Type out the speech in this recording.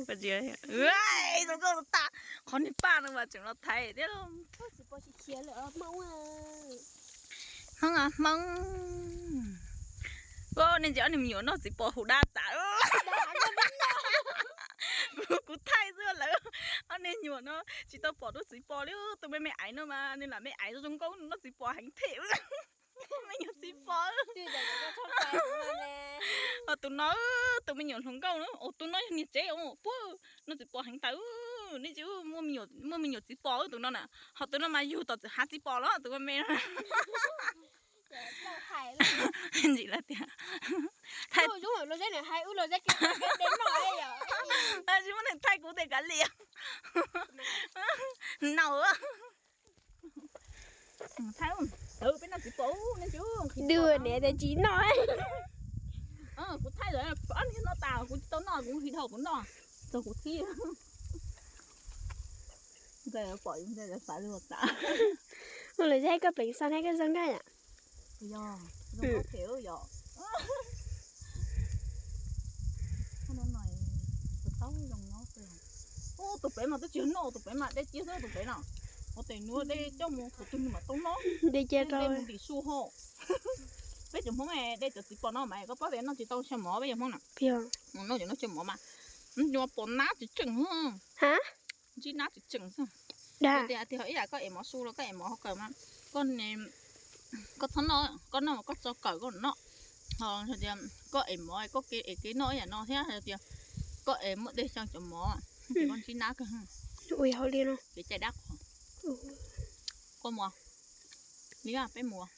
Ua zoo nkauj tas, qhov niag paj no mas tseem los thaiv thiab. Hmoob a Hmoob. Nej ntsia ob niag me nyuam noj txiv pos hu dab tas. Kuv thaij xwb lawm. Ob niag nyuam no tsis tau pom lub txiv pos li. Tus me me aiv no mas nws lam me aiv zoo nkauj noj txiv pos heev thiab. Me nyuam txiv pos. Tus no, tus me nyuam hluas nkauj na, tus no yog niag tsev puag, noj txiv pos heev tas. Nej ntsia, muaj me nyuam txiv pos tus no na, ho tus no mas yug tom txwm hav txiv pos los tus me me no. Ntsis lawm tias, tsis muaj neeg thaij kuv tes kav liam. Nau. Thaij, peb noj txiv pos, nej ntsia, dw niam tes tsis noj. Kuv thaij lawm, ob niag noj tas kuv tsis tau noj, kuv his dhau kuv noj, txog kuv thib. Ntxawm pom ntxawm xav lus tas. Ua lawv zeb koj pleev xo thiab koj zoo nkauj yom. Yog, zoo nkauj phem yom. Tus pem mas twb tsis noj, tus pem mas dej ciab xwb tus pem no. Ua tes nuav dej coj mus thaum twg nws mam tau noj. Dej ciab rau mus ntim su hos. Peb cov Hmoob dej cov txiv pos no mas koj paub tias noj tsis tau xyaw mov peb cov Hmoob na. Noj cov noj xyaw mov mas nws pos nab tsis tseem. Ntsib nab tsis tseem xwb. Tias tias ib yam koj ev mov su los koj ev mov hauv kawm mas koj, koj txhob noj, koj noj mas koj tso kawm koj noj. Ho tias koj ev mov koj ev kev noj ib yam no thiab hais tias koj ev muaj dej xyaw cov mov, ces koj ntsib nab kawg. Ua hauj li no kev cai dab qhuas. Koj mus, li peb mus.